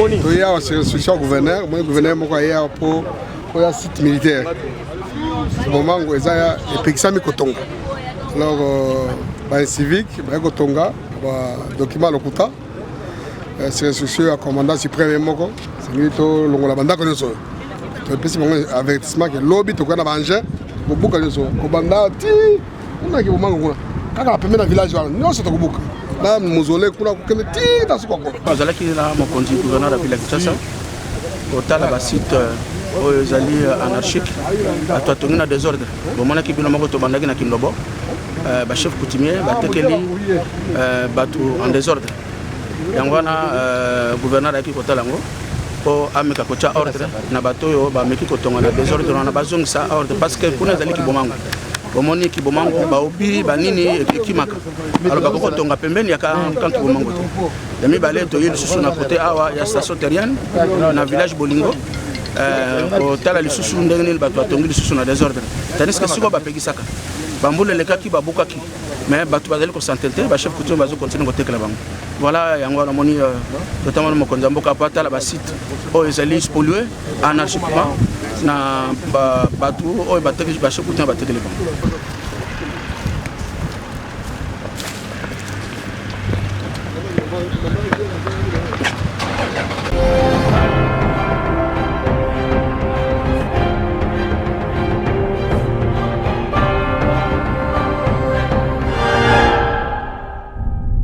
Toye awa sur instruction ya gouverneur. Omoni gouverneur moko aye awa mpo oya site militaire Bomango eza epekisami kotonga. Alors euh, ba incivique baye kotonga ba document lokuta euh, sur instruction ya commandant suprême ye moko esengeli tolongola bandako nyonso oyo topesi bango avertissement ke lobi tokoya na baengin kobuka nyonso kobanda ti kuna kibomango kuna kaka na pembe na village wana nyonso tokobuka na mozole kuna kokende ti na suka kuna. Azalaki na mokonzi gouverneur ya ville ya Kinshasa kotala basite euh, oyo ezali euh, anarchique, bato atongi na désordre. Bomonaki bino moko, tobandaki na Kindobo, euh, bachef coutumier batekeli bato en désordre. Yango wana gouverneur ayaki kotala yango mpo ameka kotya ordre na bato oyo bameki kotonga na désordre wana, bazongisa ordre, parce que kuna ezali Kibomango. Bomoni Kibomango, baobi banini ekimaka, alors bakoki kotonga pembeni ya camp Kibomango te. Ya mibale, toye lisusu na kote awa ya station terrienne na village Bolingo euh, kotala lisusu ndenge nini bato batongi lisusu na désordre, tandis que sikoyo bapekisaka, bambula elekaki babukaki, mais bato bazali kosantele te, bachef coutume bazokontinue kotekela bango. Voilà, yango wana omoni euh, totamona mokonzi ya mboka po atala basite oyo ezali spolié anarchiquement na bato oyo bachef coutume batekeli bango.